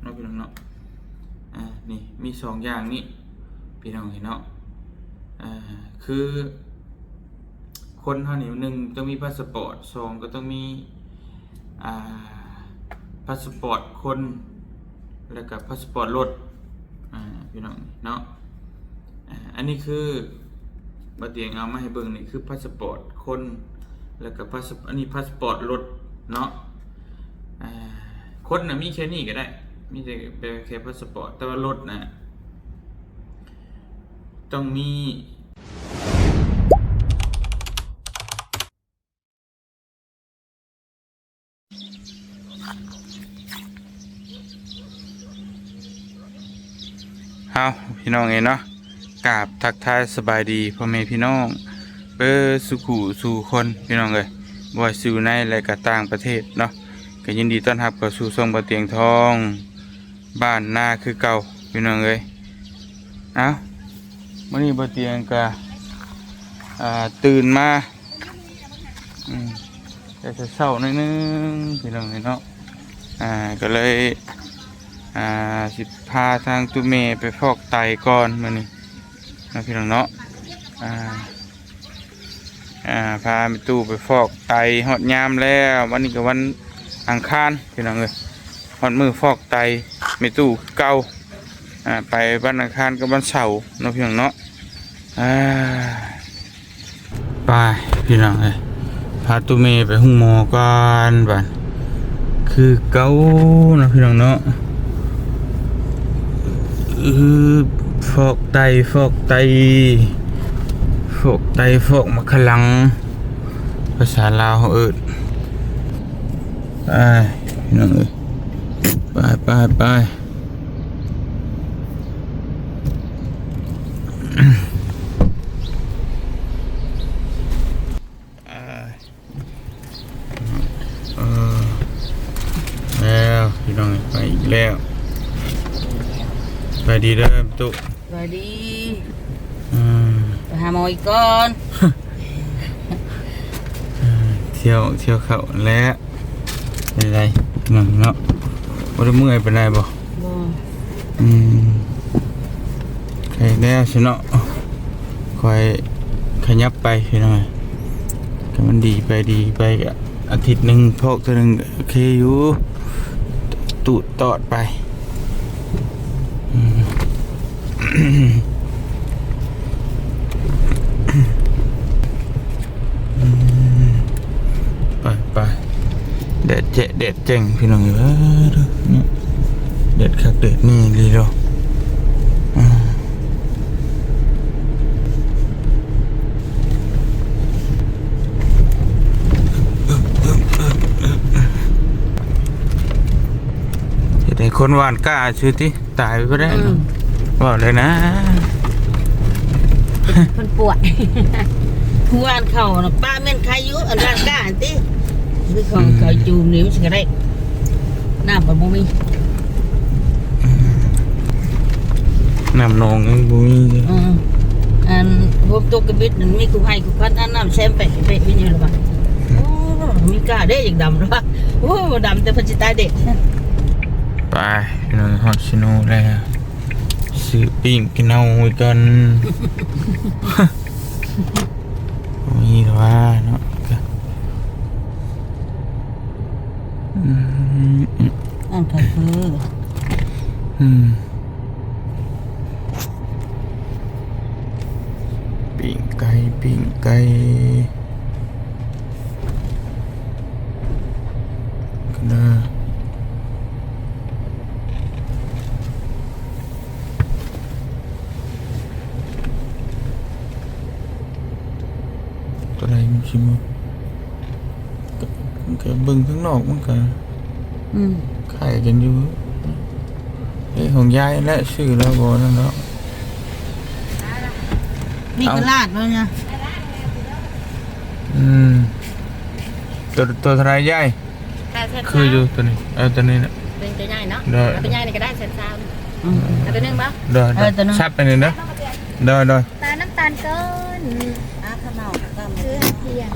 ເນາະ ພີ່ນ້ອງເນາະ. ອ່າ ນີ້ມີສອງຢ່າງນີ້ ພີ່ນ້ອງເຫັນເນາະ. ອ່າ ຄືຄົນເຮົານີ້ ໜຶ່ງ ຕ້ອງມີພາສະປອດ, ສອງ ກໍຕ້ອງມີ ອ່າ ພາສະປອດຄົນ ແລ້ວກໍພາສະປອດລົດ ອ່າ ພີ່ນ້ອງເນາະ. ອ່າ ອັນນີ້ຄືບ່າວຕຽງເອົາມາໃຫ້ເບິ່ງນີ້ ຄືພາສະປອດຄົນ ແລ້ວກໍພາສະ ອັນນີ້ພາສະປອດລົດເນາະ. ອ່າ ຄົນນະມີແຄ່ນີ້ກໍໄດ້ ມີແຕ່ແບບແຄ່ພາສະປອດ, ແຕ່ວ່າລົດນະຕ້ອງມີ. ເອົາ ພີ່ນ້ອງເອີຍເນາະ, ກາບທັກທາຍສະບາຍດີພໍ່ແມ່ພີ່ນ້ອງເບິດສູ່ຄູ່ສູ່ຄົນ ພີ່ນ້ອງເອີຍ, ບໍ່ວ່າຊິຢູ່ໃນ ແລະ ກະຕ່າງປະເທດເນາະ, ກະຍິນດີຕ້ອນຮັບເຂົ້າສູ່ຊ່ອງບ່າວຕຽງທອງ ບ້ານນາຄືເກົ່າ ພີ່ນ້ອງເອີຍ. ເອົ້າ ມື້ນີ້ບ່າວຕຽງກະ ອ່າ ຕື່ນມາ ອືມ ແຕ່ເຊົ້າໜ້ອຍໜຶ່ງ ພີ່ນ້ອງເອີຍເນາະ. ອ່າ ກໍເລີຍ ອ່າ ຊິພາທາງຕູ້ແມ່ໄປຟອກໄຕກ່ອນມື້ນີ້ເນາະ ພີ່ນ້ອງເນາະ. ອ່າ ອ່າ ພາແມ່ຕູ້ໄປຟອກໄຕ ຮອດຍາມແລ້ວ, ວັນນີ້ກໍວັນອັງຄານ ພີ່ນ້ອງເອີຍ, ຮອດມື້ຟອກໄຕແມ່ຕູ້ຄືເກົ່າ. ອ່າ ໄປວັນອັງຄານກັບວັນເສົາເນາະ ພີ່ນ້ອງເນາະ. ອ່າ ໄປ ພີ່ນ້ອງເອີຍ, ພາຕູ້ແມ່ໄປໂຮງໝໍກ່ອນບາດ ຄືເກົ່າເນາະ ພີ່ນ້ອງເນາະ. ອື ຟອກໄຕ ຟອກໄຕ ຟອກໄຕ ຟອກໝາກຂະລັງ ພາສາລາວເຮົາເອີ້ນ. ໄປ ພີ່ນ້ອງເອີຍ, ໄປ ໄປ ໄປ. ເອີ ແລ້ວ ພີ່ນ້ອງ ໄປອີກແລ້ວ. ສະບາຍດີເດີຕູ້. ສະບາຍດີ. ອືມ ໄປຫາໝໍອີກກ່ອນ. ທ່ຽວ ທ່ຽວເຂົ້າແລ້ວ. ເປັນໄດ ພີ່ນ້ອງເນາະ, ບໍ່ໄດ້ເມື່ອຍປານໃດບໍ່? ບໍ່. ອືມ ໃກ້ແລ້ວຊິເນາະ, ຄ່ອຍຂະຫຍັບໄປ ພີ່ນ້ອງ. ກໍມັນດີໄປດີໄປ ກໍອາທິດໜຶ່ງພອກເທື່ອໜຶ່ງ ໂອເຄຢູ່, ຕູດຕອດໄປ. ອືມ ອືມ ໄປ ໄປ. ແດດແຈະແດດແຈ້ງ ພີ່ນ້ອງເອີຍ, ແດດຄັກແດດແນ່ອີ່ຫຼີເນາະ. ອ່າ ເຮັດໃຫ້ຄົນຫວ່ານກ້າຊື່ຕິ ຕາຍບໍ່ໄດ້. ອືມ ເວົ້າໄດ້ນະ ເພິ່ນປວດ. ຫວ່ານເຂົ້ານະ ປາແມ່ນໄຄຢູ່ ອັນຫວ່ານກ້າຫັ້ນຕິ, ຄືຂອງ ອືມ ເຂົາຈູມນີ້ມັນຊິກະໄດ້ ນ້ຳກໍບໍ່ມີ. ນ້ຳໜອງຍັງບໍ່ມີ. ເອີ ອັນຝົນຕົກກະບິດນັ້ນ ມີຄູ່ໄຮ່ຄູ່ພັນ ອັນນ້ຳແຊມແປະແປະຢູ່ນີ້ລະວ່າ. ໂອ້ ມີກ້າເດ້ ຢາກດຳລະວ່າ. ໂອ້ ດຳແຕ່ເພິ່ນຊິຕາຍເດ້. ໄປ ພີ່ນ້ອງ ຮອດເຊໂນແລ້ວ, ຊື້ປີ້ງກິນເອົາໄວ້ກ່ອນ. ມີລະວ່າເນາະ. ອືມ ອັນກາເຟ ອືມ ປີ້ງໄກ່ ປີ້ງໄກ່ ກະນາ. ຕົວໃດມັນຊິໝົດ ກະ ກະເບິ່ງທາງນອກມັນກະ ອືມ ຄ້າຍກັນຢູ່. ເອີ ຂອງຍາຍແຫຼະ ຊື້ແລ້ວບໍ່ນັ້ນເນາະ. ມີກະລາດບໍ່ນະ? ອືມ ຕົວ ຕົວເທົ່າໃດຍາຍ? ແປດແສນຊາວ. ຄືຢູ່ຕົວນີ້ ເອີ ຕົວນີ້ນະ ເປັນຕົວໃຫຍ່ເນາະ. ໂດຍ ເອົາຕົວໃຫຍ່ນີ້ກໍໄດ້ ແສນຊາວ. ອືມ ເອົາຕົວໜຶ່ງບໍ່? ໂດຍ ເອີ ຕົວໜຶ່ງ ຊັບໄປນີ້ເດີ. ໂດຍ ໂດຍ ຕານ້ຳຕານກ່ອນ. ອືມ ອາ ເຂົ້າເໝົາເຂົ້າກ່ຳ ຄືທຽງ.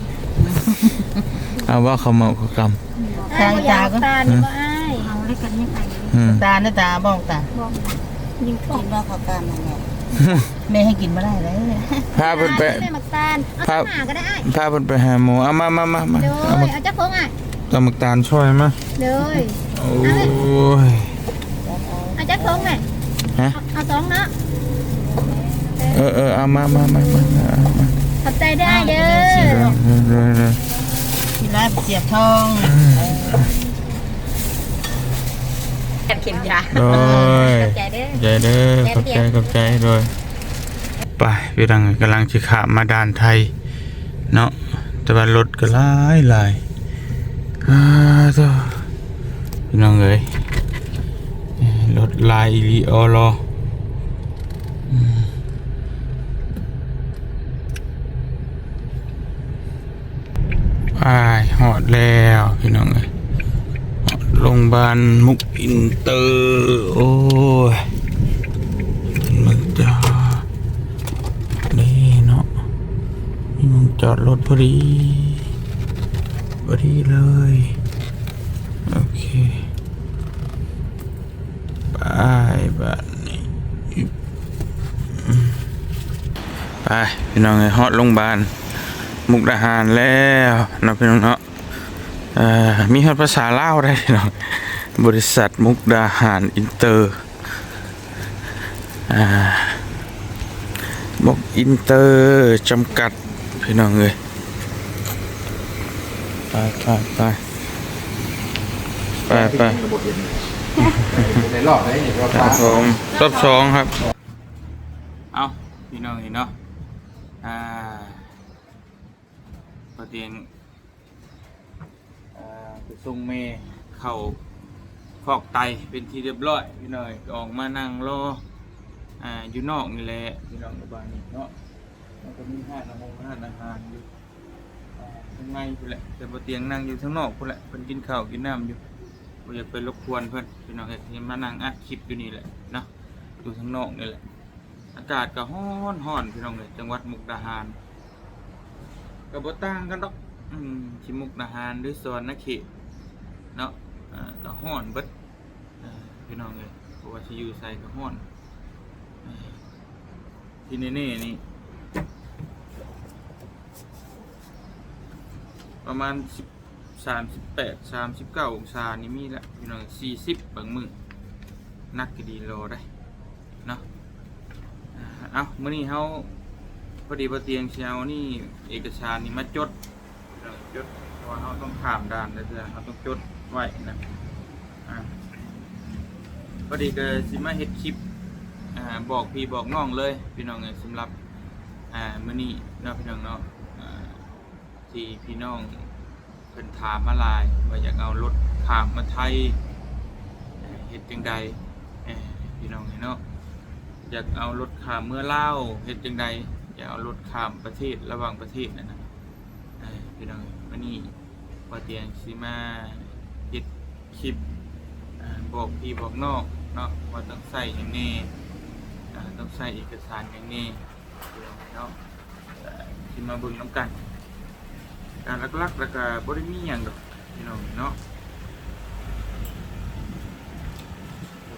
ເອົາວ່າເຂົ້າເໝົາເຂົ້າກ່ຳ ທາງຕາກໍ ຕານບໍ່ອ້າຍ ເອົາໃຫ້ກັນຍັງໄປ. ອືມ ຕານເດີ ຕາ ບອກຕາ ບອກ ຍິງ ກິນບໍ່ເຂົ້າຕາມຫັ້ນແຫຼະ ແມ່ໃຫ້ກິນບໍ່ໄດ້ເດ້ ພາເພິ່ນໄປ ແມ່ໝາກຕານ ເອົາ ພາ ຕາມໝາກໍໄດ້ອ້າຍ ພາເພິ່ນໄປຫາໝໍ ເອົາ ມາ ມາ ມາ ມາ ໂດຍ ເອົາ ເອົາຈັກຖົງອ້າຍ ຕຳໝາກຕານຊ່ອຍມາ ໂດຍ ໂອ້ຍ ເອົາຈັກຖົງແມ່ ຮະ ເອົາ ເອົາສອງເນາະ ເອີ ເອີ ເອົາ ມາ ມາ ມາ ເອົາມາ ຂອບໃຈເດີອ້າຍເດີ ໂດຍ ໂດຍ ໂດຍ ກິນແລ້ວສຽບທ້ອງ ອືມ ແຖມຢາ ໂດຍ ຂອບໃຈເດີ ຂອບໃຈເດີ ຂອບໃຈ ຂອບໃຈ ໂດຍ ໄປ ພີ່ນ້ອງ ກຳລັງຊິຂ້າມມາດ່ານໄທເນາະ ແຕ່ວ່າລົດກໍຫຼາຍໆ ອ້າໂທ້ ພີ່ນ້ອງເອີຍ ລົດຫຼາຍອີ່ຫຼີອໍລໍ ອືມ ອ້າຍ ຮອດແລ້ວພີ່ນ້ອງເອີຍ ຮອດໂຮງບານມຸກອິນເຕີ ໂອ້ຍ ເບິ່ງຈ້າ ນີ້ເນາະ ມີໝ່ອງຈອດລົດພໍດີ ພໍດີເລີຍ ໂອເຄ ໄປບາດນີ້ ອືມ ໄປພີ່ນ້ອງເອີຍ ຮອດໂຮງບານມຸກດາຫານແລ້ວເນາະ ພີ່ນ້ອງເນາະ ເອີ ມີຮອດພາສາລາວໄດ້ພີ່ນ້ອງ ບໍລິສັດມຸກດາຫານອິນເຕີ ອ່າ ມຸກອິນເຕີຈຳກັດ ພີ່ນ້ອງເອີຍ ໄປ ໄປ ໄປ ໄປ ໄປ ໄດ້ລອບໄດ້ນີ້ ລອບ ຄັບ ສາມ ຜົມ ລອບສອງຄັບ ເອົ້າ ພີ່ນ້ອງເຫັນເນາະ ອ່າ ປະເດັນ ອ່າ ໄປສົ່ງແມ່ເຂົ້າຄອກໄຕເປັນທີ່ຮຽບຮ້ອຍ ພີ່ນ້ອງເອີຍ ກໍອອກມານັ່ງລໍ ອ່າ ຢູ່ນອກນີ້ແຫຼະ ພີ່ນ້ອງ ຢູ່ບ້ານນີ້ເນາະ ມັນກໍມີຮ້ານອາຫານ ຮ້ານອາຫານຢູ່ ອ່າ ທາງໃນພຸ້ນແຫຼະ ແຕ່ບໍ່ຕຽງນັ່ງຢູ່ທາງນອກພຸ້ນແຫຼະ ເພິ່ນກິນເຂົ້າກິນນ້ຳຢູ່ ບໍ່ຢາກໄປລົບກວນເພິ່ນ ພີ່ນ້ອງເອີຍ ທີ່ມານັ່ງອັດຄລິບຢູ່ນີ້ແຫຼະເນາະ ຢູ່ທາງນອກນີ້ແຫຼະ ອາກາດກໍຮ້ອນໆ ພີ່ນ້ອງເອີຍ ຈັງຫວັດມຸກດາຫານ ກໍບໍ່ຕ່າງກັນດອກ ອືມ ທີ່ມຸກດາຫານ ຫຼື ສະຫວັນນະເຂດເນາະ ອ່າ ກໍຮ້ອນເບິດ ອ່າ ພີ່ນ້ອງເອີຍ ບໍ່ວ່າຊິຢູ່ໃສກໍຮ້ອນ ອ່າ ທີ່ແນ່ໆນີ້ ປະມານສິບ ສາມສິບແປດ ສາມສິບເກົ້າອົງສານີ້ມີລະ ພີ່ນ້ອງ ສີ່ສິບບາງມື້ ໜັກກະດີລໍໄດ໋ເນາະ ເອົ້າ ມື້ນີ້ເຮົາ ພໍດີບໍ່ຕຽງຊິເອົານີ້ ເອກະສານນີ້ມາຈົດ ຈົດ ເພາະວ່າເຮົາຕ້ອງຂ້າມດ່ານເທື່ອ ເຮົາຕ້ອງຈົດໄວ້ນະ ອ່າ ພໍດີກໍຊິມາເຮັດຄລິບ ອ່າ ບອກພີ່ບອກນ້ອງເລີຍ ພີ່ນ້ອງເອີຍ ສຳລັບ ອ່າ ມື້ນີ້ເນາະ ພີ່ນ້ອງເນາະ ອ່າ ທີ່ພີ່ນ້ອງເພິ່ນຖາມມາຫຼາຍວ່າຢາກເອົາລົດຂ້າມມາໄທ ເຮັດຈັ່ງໃດ ພີ່ນ້ອງເອີຍເນາະ ຢາກເອົາລົດຂ້າມເມືອລາວເຮັດຈັ່ງໃດ ຢາກເອົາລົດຂ້າມປະເທດ ລະຫວ່າງປະເທດນັ້ນນະ ພີ່ນ້ອງເອີຍ ມື້ນີ້ ບ່າວຕຽງຊິມາເຮັດຄລິບ ອ່າ ບອກພີ່ບອກນ້ອງເນາະ ວ່າຕ້ອງໃຊ້ຫຍັງແດ່ ອ່າ ຕ້ອງໃຊ້ເອກະສານຫຍັງແດ່ ພີ່ນ້ອງເນາະ ກໍຊິມາເບິ່ງນຳກັນ ການຫຼັກໆ ແລ້ວກໍບໍ່ໄດ້ມີຫຍັງດອກ ພີ່ນ້ອງເນາະ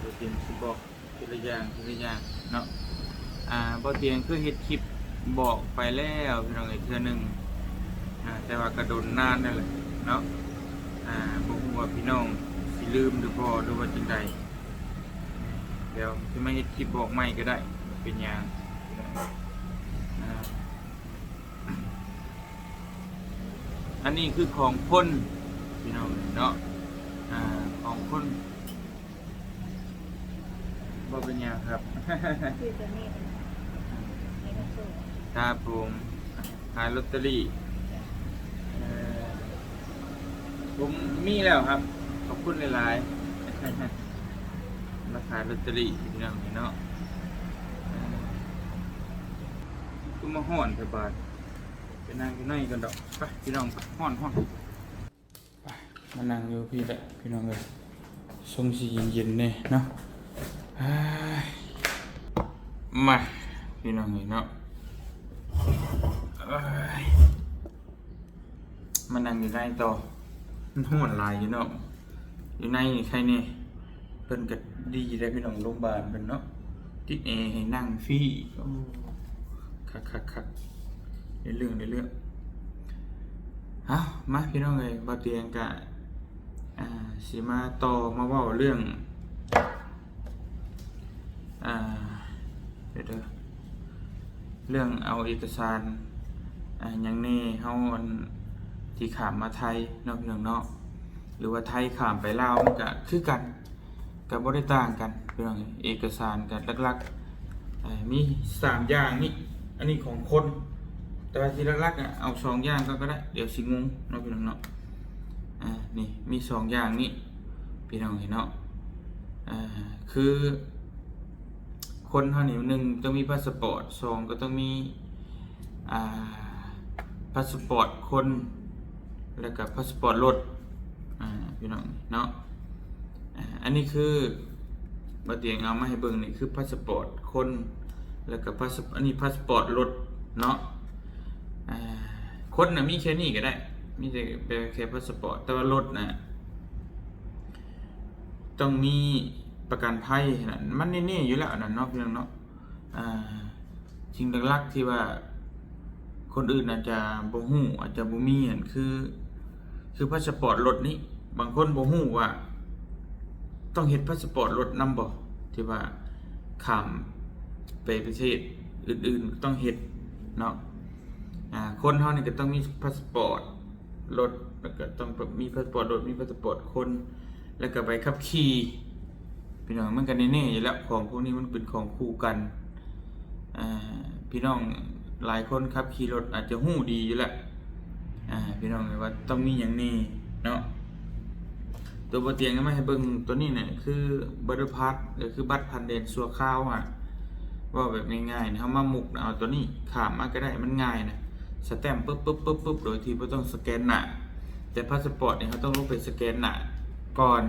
ກໍເປັນຊິບອກ ທີລະຢ່າງ ທີລະຢ່າງເນາະ ອ່າ ບ່າວຕຽງເຄີຍເຮັດຄລິບບອກໄປແລ້ວ ພີ່ນ້ອງເອີຍ ເທື່ອໜຶ່ງ ອ່າ ແຕ່ວ່າກໍດົນນານແລ້ວແຫຼະເນາະ ອ່າ ບໍ່ຮູ້ວ່າພີ່ນ້ອງຊິລືມຫຼືບໍ່ ຫຼືວ່າຈັ່ງໃດ ດຽວຊິມາເຮັດຄລິບບອກໃໝ່ກໍໄດ້ ບໍ່ເປັນຫຍັງ ອ່າ ອັນນີ້ຄືຂອງຄົນ ພີ່ນ້ອງເນາະ ອ່າ ຂອງຄົນ ບໍ່ເປັນຫຍັງຄັບ ຊື່ຕົວນີ້ ເອກະໂຊ ຄັບຜົມ ຂາຍລອດເຕີຣີ ເອີ ຜົມມີແລ້ວຄັບ ຂອບຄຸນຫຼາຍໆ ມາຂາຍລອດເຕີຣີ ພີ່ນ້ອງເນາະ ເອີ ຄືມາຮ້ອນແທ້ບາດ ໄປນັ່ງຢູ່ໃນກັນດອກ ໄປ ພີ່ນ້ອງ ໄປ ຮ້ອນໆ ໄປ ມານັ່ງຢູ່ພີ້ແຫຼະ ພີ່ນ້ອງເອີຍ ຊົງຊິເຢັນໆແດ່ເນາະ ເອີຍ ມາ ພີ່ນ້ອງເອີຍເນາະ ເອີຍ ມານັ່ງຢູ່ໃນຕໍ່ ມັນຮ້ອນຫຼາຍຢູ່ເນາະ ຢູ່ໃນນີ້ໄຄແນ່ พิ่นກໍດີเด้พี่น้อง โรงบาลเพิ่นเนาะ ติดแอร์ให้นั่งฟรี โอ้ คักๆๆ ได้เรื่อง ได้เรื่อง เอ้า มาพี่น้องเอ้ย บ่าวเตียงก็ อ่า สิมาต่อมาเว้าเรื่อง อ่า เดี๋ยวเด้อ เรื่องเอาเอกสาร อ่า หยังแหน่ เฮาอัน ที่ข้ามมาไทยเนาะพี่น้องเนาะ หรือว่าไทยข้ามไปลาว มันก็คือกัน ก็บ่ได้ต่างกันพี่น้อง เอกสารก็หลักๆ เอ่อ มีสามอย่างนี้ อันนี้ของคน แต่ว่าที่หลักๆ น่ะ เอาสองอย่างก่อนก็ได้ เดี๋ยวสิงงเนาะพี่น้องเนาะ อ่า นี่มีสองอย่างนี้ พี่น้องเห็นเนาะ อ่า คือ คนเฮานี่ หนึ่ง ต้องมีพาสปอร์ต สอง ก็ต้องมี อ่า พาสปอร์ตคน แล้วก็พาสปอร์ตรถ อ่า พี่น้องเนาะ อ่า อันนี้คือ บ่าวเตียงเอามาให้เบิ่งนี่ คือพาสปอร์ตคน แล้วก็พาส อันนี้พาสปอร์ตรถเนาะ อ่า คนน่ะมีแค่นี้ก็ได้ มีแต่แค่พาสปอร์ต แต่ว่ารถน่ะ ต้องมีประกันภัยนั่น มันแน่ๆอยู่แล้วอันนั้นเนาะพี่น้องเนาะ อ่า สิ่งหลักๆที่ว่าคนอื่นอาจจะบ่ฮู้ อาจจะบ่มีนั่นคือ คือพาสปอร์ตรถนี้ บางคนบ่ฮู้ว่าต้องเฮ็ดพาสปอร์ตรถนำบ่ ที่ว่าข้ามไปประเทศอื่นๆ ต้องเฮ็ดเนาะ อ่า คนเฮานี่ก็ต้องมีพาสปอร์ต รถ แล้วก็ต้องมีพาสปอร์ตรถ มีพาสปอร์ตคน แล้วก็ใบขับขี่ พี่น้อง มันก็แน่ๆอยู่แล้ว ของพวกนี้มันเป็นของคู่กัน อ่า พี่น้องหลายคนขับขี่รถอาจจะฮู้ดีอยู่แล้ว อ่า พี่น้องว่าต้องมีหยังแน่เนาะ ตัวบ่าวเตียงเอามาให้เบิ่งตัวนี้เนี่ย คือ border pass ก็คือบัตรผ่านแดนชั่วคราวอะ เว้าแบบง่ายๆ เฮามามุกเอาตัวนี้ข้ามมาก็ได้ มันง่ายนะ สแตมป์ปึ๊บๆๆๆ โดยที่บ่ต้องสแกนหน้า แต่พาสปอร์ตนี่เฮาต้องลงไปสแกนหน้าก่อน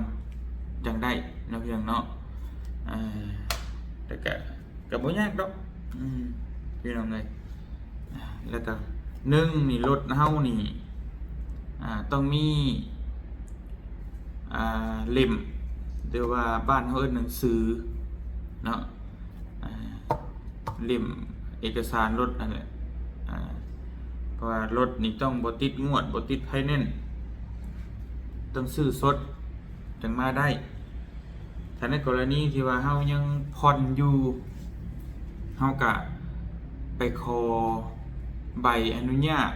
จั่งได้เนาะพี่น้องเนาะ อ่า แต่ก็ ก็บ่ยากดอก อืม พี่น้องเอ้ย อ่า แล้วก็ หนึ่ง นี่ รถเฮานี่ อ่า ต้องมี อ่า เล่ม หรือว่าบ้านเฮาเอิ้นหนังสือเนาะ อ่า เล่มเอกสารรถนั่นแหละ อ่า เพราะว่ารถนี่ต้องบ่ติดงวด บ่ติดไฟแนนซ์ ต้องซื้อสดจั่งมาได้ ถ้าในกรณีที่ว่าเฮายังผ่อนอยู่ เฮากะไปขอใบอนุญาต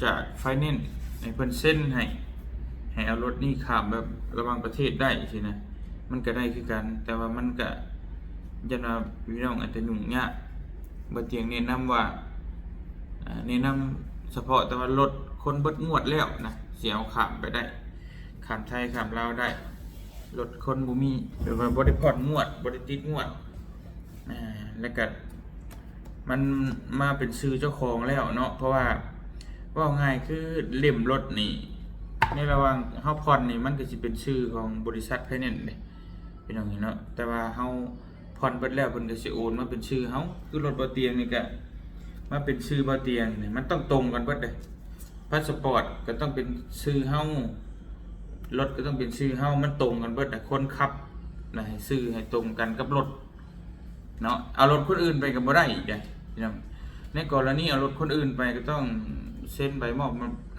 จากไฟแนนซ์ให้เพิ่นเซ็นให้ ให้เอารถนี้ข้ามแบบระหว่างประเทศได้ซี้นะ มันก็ได้คือกัน แต่ว่ามันก็ ย้านว่าพี่น้องอาจจะยุ่งยาก บ่าวเตียงแนะนำว่า อ่า แนะนำเฉพาะแต่ว่ารถคนเบิดงวดแล้วนะ สิเอาข้ามไปได้ ข้ามไทยข้ามลาวได้ รถคนบ่มี หรือว่าบ่ได้ผ่อนงวด บ่ได้ติดงวด อ่า แล้วก็มันมาเป็นชื่อเจ้าของแล้วเนาะ เพราะว่าเว้าง่ายคือเล่มรถนี่ ในระหว่างเฮาผ่อนนี่ มันก็สิเป็นชื่อของบริษัทไฟแนนซ์เด้ พี่น้องเนาะ แต่ว่าเฮาผ่อนเบิดแล้ว เพิ่นก็สิโอนมาเป็นชื่อเฮา คือรถบ่าวเตียงนี่ก็มาเป็นชื่อบ่าวเตียงนี่ มันต้องตรงกันเบิดเด้ พาสปอร์ตก็ต้องเป็นชื่อเฮา รถก็ต้องเป็นชื่อเฮา มันตรงกันเบิดนะ คนขับนะ ให้ชื่อให้ตรงกันกับรถเนาะ เอารถคนอื่นไปก็บ่ได้อีกเด้พี่น้อง ในกรณีเอารถคนอื่นไปก็ต้องเซ็นใบมอบ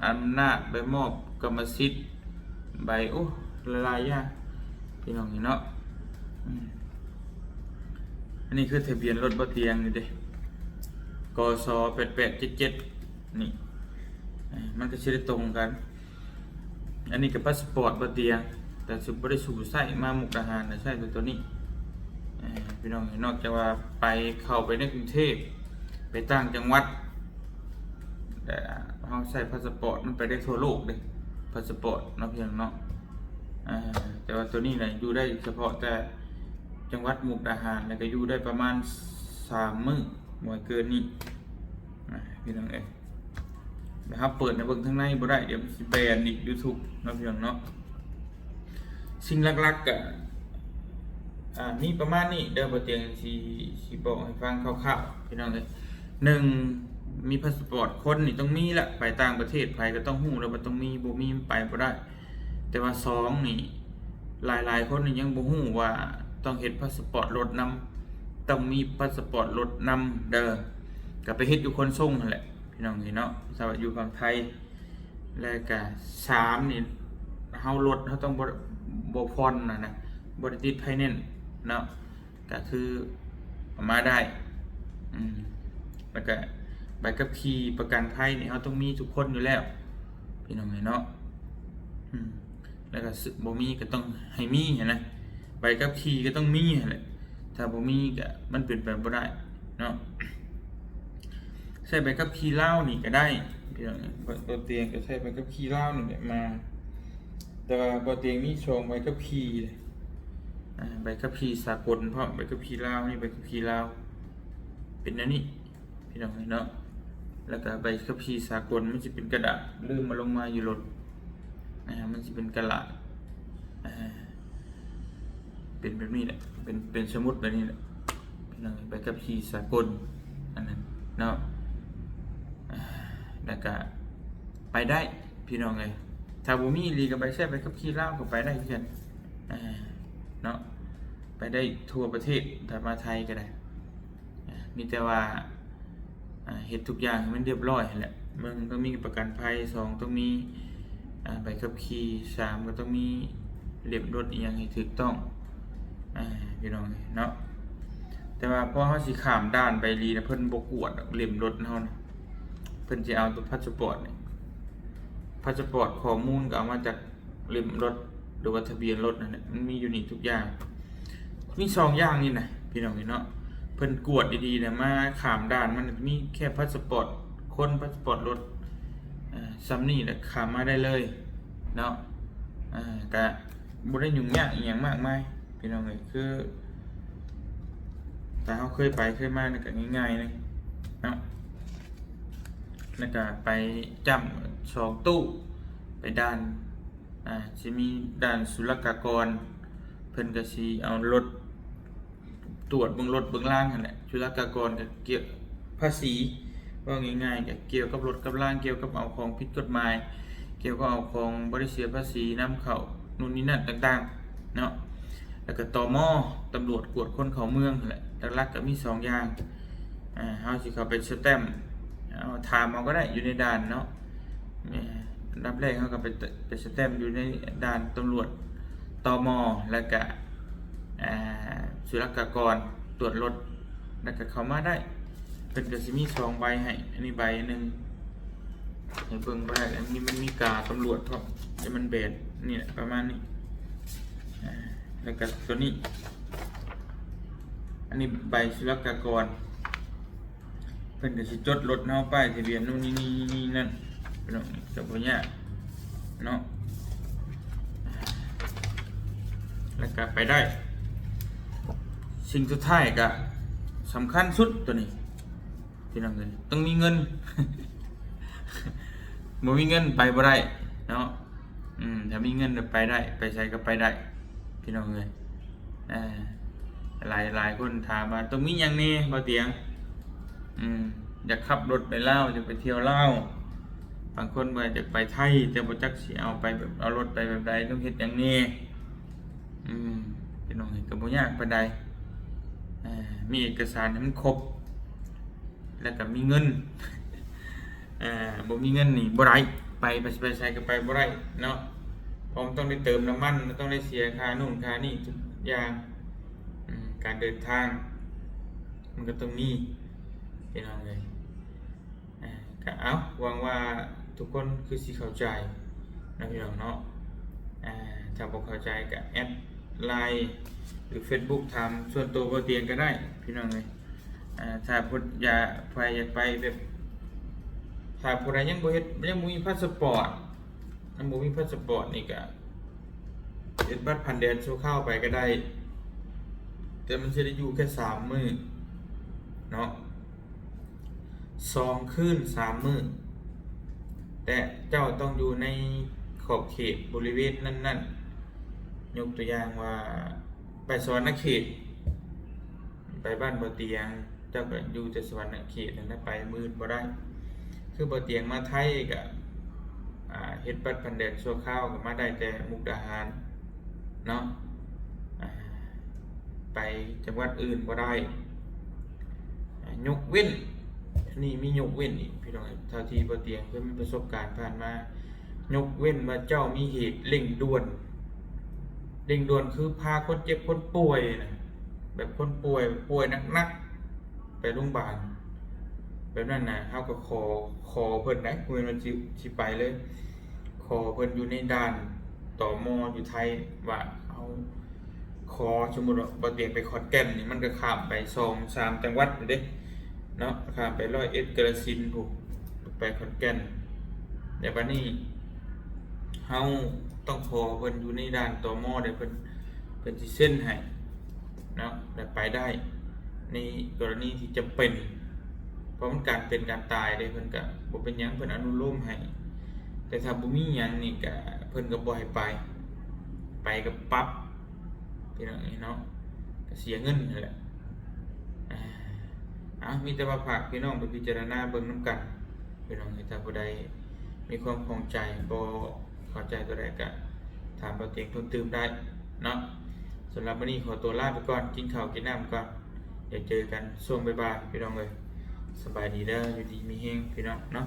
อำนาจ ใบมอบกรรมสิทธิ์ ใบ โอ้ หลายๆอย่าง พี่น้องเห็นเนาะ อืม อันนี้คือทะเบียนรถบ่าวเตียงนี่เด้ กส แปดแปดเจ็ดเจ็ด นี่ อ่า มันก็สิได้ตรงกัน อันนี้ก็พาสปอร์ตบ่าวเตียง แต่สิบ่ได้สู่ใช้มามุกดาหารนะ ใช้แต่ตัวนี้ อ่า พี่น้องเห็น นอกจากว่าไป เข้าไปในกรุงเทพฯ ไปต่างจังหวัด แต่เฮาใช้พาสปอร์ตมันไปได้ทั่วโลกเด้ พาสปอร์ตเนาะพี่น้องเนาะ อ่า แต่ว่าตัวนี้น่ะอยู่ได้เฉพาะแต่จังหวัดมุกดาหาร แล้วก็อยู่ได้ประมาณสามมื้อ บ่ให้เกินนี้ อ่า พี่น้องเอ้ย เดี๋ยวเฮาเปิดให้เบิ่งทางในบ่ได้ เดี๋ยวมันสิแบนอีก YouTube เนาะพี่น้องเนาะ สิ่งหลักๆ ก็ อ่า มีประมาณนี้เด้อ บ่าวเตียงสิ สิบอกให้ฟังคร่าวๆ พี่น้องเอ้ย หนึ่ง มีพาสปอร์ตคนนี่ต้องมีละ ไปต่างประเทศไผก็ต้องฮู้แล้วว่าต้องมี บ่มีมันไปบ่ได้ แต่ว่าสองนี่ ຫຼາຍໆຄົນນີ້ຍັງບໍ່ຮູ້ວ່າຕ້ອງເຮັດພາສະປອດລົດນຳ, ຕ້ອງມີພາສະປອດລົດນຳເດີ. ກໍໄປເຮັດຢູ່ຂົນສົ່ງຫັ້ນແຫຼະ ພີ່ນ້ອງເອີຍເນາະ, ຖ້າວ່າຢູ່ຝັ່ງໄທ. ແລະກະສາມນີ້ ເຮົາລົດເຮົາຕ້ອງບໍ່ ບໍ່ຜ່ອນນະນະ, ບໍ່ໄດ້ຕິດໄຟແນນເນາະ, ກະຄືເອົາມາໄດ້. ອືມ ແລະກະໃບຂັບຂີ່ປະກັນໄພນີ້ ເຮົາຕ້ອງມີທຸກຄົນຢູ່ແລ້ວ ພີ່ນ້ອງເອີຍເນາະ. ອືມ ແລະກະບໍ່ມີກໍຕ້ອງໃຫ້ມີຫັ້ນນະ, ໃບຂັບຂີ່ກໍຕ້ອງມີຫັ້ນແຫຼະ, ຖ້າບໍ່ມີກໍມັນເປັນໄປບໍ່ໄດ້ເນາະ. ໃຊ້ໃບຂັບຂີ່ລາວນີ້ກໍໄດ້ ພີ່ນ້ອງເອີຍ, ບໍ່ ບໍ່ຕຽງກໍໃຊ້ໃບຂັບຂີ່ລາວນີ້ແຫຼະມາ, ແຕ່ວ່າບໍ່ຕຽງມີສອງໃບຂັບຂີ່ເດ້. ອາ ໃບຂັບຂີ່ສາກົນພ້ອມ ໃບຂັບຂີ່ລາວນີ້ ໃບຂັບຂີ່ລາວເປັນແນວນີ້ ພີ່ນ້ອງເອີຍເນາະ. ແລ້ວກໍໃບຂັບຂີ່ສາກົນມັນຊິເປັນກະດາດ ລືມເອົາລົງມາຢູ່ລົດ, ອາ ມັນຊິເປັນກະດາດ ອາ ເປັນແບບນີ້ແຫຼະ ເປັນ ເປັນສະໝຸດແບບນີ້ແຫຼະ ພີ່ນ້ອງເອີຍ, ໃບຂັບຂີ່ສາກົນອັນນັ້ນເນາະ. ອາ ແລ້ວກະໄປໄດ້ ພີ່ນ້ອງເອີຍ, ຖ້າບໍ່ມີອີ່ຫຼີກໍໄປໃຊ້ໃບຂັບຂີ່ລາວກໍໄປໄດ້ຄືກັນ ອາ ເນາະ, ໄປໄດ້ທົ່ວປະເທດ ຖ້າມາໄທກໍໄດ້. ອາ ມີແຕ່ວ່າ ອາ ເຮັດທຸກຢ່າງໃຫ້ມັນຮຽບຮ້ອຍຫັ້ນແຫຼະ, ໜຶ່ງ ຕ້ອງມີປະກັນໄພ, ສອງ ຕ້ອງມີ ອາ ໃບຂັບຂີ່, ສາມ ກໍຕ້ອງມີເຫຼັ້ມລົດອີ່ຫຍັງໃຫ້ຖືກຕ້ອງ ອາ ພີ່ນ້ອງເນາະ. ແຕ່ວ່າພໍເຮົາຊິຂ້າມດ່ານໄປອີ່ຫຼີນະ ເພິ່ນບໍ່ກວດດອກເຫຼັ້ມລົດເຮົານະ, ເພິ່ນຊິເອົາແຕ່ພາສະປອດນີ້, ພາສະປອດ ຂໍ້ມູນກໍເອົາມາຈາກ ເຫຼັ້ມລົດ ຫຼືວ່າທະບຽນລົດນັ້ນແຫຼະ, ມັນມີຢູ່ນີ້ທຸກຢ່າງ. ມີສອງຢ່າງນີ້ນະ ພີ່ນ້ອງເອີຍເນາະ, ເພິ່ນກວດດີໆນະ ມາຂ້າມດ່ານມັນມີແຄ່ພາສະປອດຄົນ ພາສະປອດລົດ ເອີ ສ່ຳນີ້ແຫຼະ ຂ້າມມາໄດ້ເລີຍເນາະ. ເອີ ກະບໍ່ໄດ້ຫຍຸ້ງຍາກອີ່ຫຍັງມາກມາຍ ພີ່ນ້ອງເອີຍ, ຄືຖ້າເຮົາເຄີຍໄປເຄີຍມານີ້ກະງ່າຍໆເລີຍເນາະ. ແລ້ວກະໄປຈ້ຳສອງຕູ້ ໄປດ່ານ ອາ ຊິມີດ່ານສຸລະກາກອນ, ເພິ່ນກໍຊິເອົາລົດ ຕວດເບິ່ງລົດເບິ່ງລາງຫັ້ນແຫຼະ. ສຸລະກາກອນກໍກ່ຽວພາສີ ເວົ້າງ່າຍໆ ກໍກ່ຽວກັບລົດກັບລາງ, ກ່ຽວກັບເອົາຂອງຜິດກົດໝາຍ, ກ່ຽວກັບເອົາຂອງບໍ່ໄດ້ເສຍພາສີນຳເຂົ້າ ໂນ່ນນີ້ນັ້ນຕ່າງໆເນາະ. ແລ້ວກໍ ຕມ ຕຳຫຼວດກວດຄົນເຂົ້າເມືອງຫັ້ນແຫຼະ. ຫຼັກໆກໍມີສອງຢ່າງ ອາ ເຮົາຊິເຂົ້າໄປສະແຕັມ ເຮົາຖາມເອົາກໍໄດ້ຢູ່ໃນດ່ານເນາະ. ແມ່ນ ອັນດັບແລກເຮົາກໍໄປ ໄປສະແຕັມຢູ່ໃນດ່ານຕຳຫຼວດ ຕມ ແລ້ວກະ ອາ ສຸລະກາກອນ ຕວດລົດ ແລ້ວກະເຂົ້າມາໄດ້. ເພິ່ນກະຊິມີສອງໃບໃຫ້, ອັນນີ້ໃບໜຶ່ງ ໃຫ້ເບິ່ງບໍ່ໄດ້, ອັນນີ້ມັນມີກາຕຳຫຼວດພ້ອມ, ແຕ່ມັນແບນ ນີ້ແຫຼະ ປະມານນີ້. ອາ ແລ້ວກະໂຕນີ້ ອັນນີ້ໃບສຸລະກາກອນ. ເພິ່ນກໍຊິຈົດລົດເຮົາ ປ້າຍທະບຽນ ໂນ່ນນີ້ນີ້ນັ້ນ ພີ່ນ້ອງ, ກໍບໍ່ຍາກເນາະ. ແລ້ວກໍໄປໄດ້. ສິ່ງສຸດທ້າຍກໍສຳຄັນສຸດ ໂຕນີ້ ພີ່ນ້ອງເອີຍ, ຕ້ອງມີເງິນ. ບໍ່ມີເງິນໄປບໍ່ໄດ້ເນາະ. ອືມ ຖ້າມີເງິນໄປໄດ້ ໄປໃສກໍໄປໄດ້ ພີ່ນ້ອງເອີຍ. ເອີ ຫຼາຍ ຫຼາຍຄົນຖາມວ່າຕ້ອງມີຫຍັງແດ່ ບໍ່ຕຽງ? ອືມ ຢາກຂັບລົດໄປລາວ ຢາກໄປທ່ຽວລາວ, ບາງຄົນວ່າຢາກໄປໄທ ແຕ່ບໍ່ຈັກຊິເອົາໄປແບບ ເອົາລົດໄປແບບໃດ ຕ້ອງເຮັດຫຍັງແດ່? ອືມ ພີ່ນ້ອງເອີຍ ກໍບໍ່ຍາກປານໃດ. ເອີ ມີເອກະສານໃຫ້ມັນຄົບ ແລ້ວກໍມີເງິນ. ເອີ ບໍ່ມີເງິນນີ້ບໍ່ໄດ້ ໄປ ໄປ ໄປໃສກໍໄປບໍ່ໄດ້ເນາະ, ເພາະມັນຕ້ອງໄດ້ເຕີມນ້ຳມັນ ມັນຕ້ອງໄດ້ເສຍຄ່າໂນ່ນຄ່ານີ້ທຸກຢ່າງ. ອືມ ການເດີນທາງມັນກໍຕ້ອງມີ ພີ່ນ້ອງເອີຍ. ເອີ ກໍເອົາ ຫວັງວ່າທຸກຄົນຄືຊິເຂົ້າໃຈເນາະ ພີ່ນ້ອງເນາະ. ເອີ ຖ້າບໍ່ເຂົ້າໃຈກໍແອັດ LINE ຫຼື Facebook ຖາມສ່ວນໂຕບໍ່ຕຽງກໍໄດ້ ພີ່ນ້ອງເອີຍ. ເອີ ຖ້າຜູ້ ຢາກ ໃຜຢາກໄປແບບ ຖ້າຜູ້ໃດຍັງບໍ່ເຮັດ ຍັງບໍ່ມີພາສະປອດ ຍັງບໍ່ມີພາສະປອດນີ້ກະເຮັດບັດຜ່ານແດນຊົ່ວຄາວໄປກໍໄດ້, ແຕ່ມັນຊິໄດ້ຢູ່ແຄ່ສາມມື້ເນາະ, ສອງຄືນສາມມື້, ແຕ່ເຈົ້າຕ້ອງຢູ່ໃນຂອບເຂດບໍລິເວນນັ້ນໆ. ຍົກຕົວຢ່າງວ່າ ໄປສະຫວັນນະເຂດ ໄປບ້ານບໍ່ຕຽງ ເຈົ້າກໍຢູ່ແຕ່ສະຫວັນນະເຂດຫັ້ນນະ ໄປມື້ອື່ນບໍ່ໄດ້. ຄືບໍ່ຕຽງມາໄທກໍ ອາ ເຮັດບັດຜ່ານແດນຊົ່ວຄາວ ກໍມາໄດ້ແຕ່ມຸກດາຫານເນາະ, ໄປຈັງຫວັດອື່ນບໍ່ໄດ້ ຍົກເວັ້ນ ອັນນີ້ມີຍົກເວັ້ນອີກ ພີ່ນ້ອງເອີຍ ເທົ່າທີ່ບໍ່ຕຽງເຄີຍມີປະສົບການຜ່ານມາ ຍົກເວັ້ນວ່າເຈົ້າມີເຫດເລັ່ງດ່ວນ ເລັ່ງດ່ວນຄືພາຄົນເຈັບຄົນປ່ວຍນະ ແບບຄົນປ່ວຍ ປ່ວຍໜັກໆ ໄປໂຮງບານ ແບບນັ້ນນະ ເຮົາກໍຂໍ ຂໍເພິ່ນໄດ໋ ບໍ່ແມ່ນວ່າຊິ ຊິໄປເລີຍ ຂໍເພິ່ນຢູ່ໃນດ່ານ ຕມ ຢູ່ໄທ ວ່າເຮົາຂໍ ສົມມຸດວ່າບໍ່ຕຽງໄປຂອນແກ່ນນີ້ ມັນກໍຂ້າມໄປສອງສາມຈັງຫວັດພຸ້ນເດ້ເນາະ ຂ້າມໄປຮ້ອຍເອັດ ກາລະສິນພຸ້ນ ໄປຂອນແກ່ນ ແຕ່ບັດນີ້ເຮົາຕ້ອງຂໍເພິ່ນຢູ່ໃນດ່ານ ຕມ ແລ້ວເພິ່ນ ເພິ່ນຊິເຊັນໃຫ້ເນາະ ແລ້ວໄປໄດ້ ໃນກໍລະນີທີ່ຈຳເປັນ ເພາະມັນການເປັນການຕາຍເດ້ ເພິ່ນກະບໍ່ເປັນຫຍັງ ເພິ່ນອະນຸໂລມໃຫ້ ແຕ່ຖ້າບໍ່ມີຫຍັງນີ້ກະ ເພິ່ນກໍບໍ່ໃຫ້ໄປ ໄປກໍປັບ ພີ່ນ້ອງເອີຍເນາະ ກໍເສຍເງິນຫັ້ນແຫຼະ ເອົາ ມີແຕ່ວ່າຝາກພີ່ນ້ອງໄປພິຈາລະນາເບິ່ງນຳກັນ ພີ່ນ້ອງເອີຍ ຖ້າຜູ້ໃດມີຄວາມຂ້ອງໃຈ ບໍ່ເຂົ້າໃຈຕົວໃດກໍຖາມບໍ່ຕຽງເພີ່ມຕື່ມໄດ້ເນາະ ສຳລັບມື້ນີ້ຂໍຕົວລາໄປກ່ອນ ກິນເຂົ້າກິນນ້ຳກ່ອນ ດຽວເຈີກັນຊ່ວງບ່າຍໆ ພີ່ນ້ອງເອີຍ ສະບາຍດີເດີ ຢູ່ດີມີແຮງ ພີ່ນ້ອງເນາະ.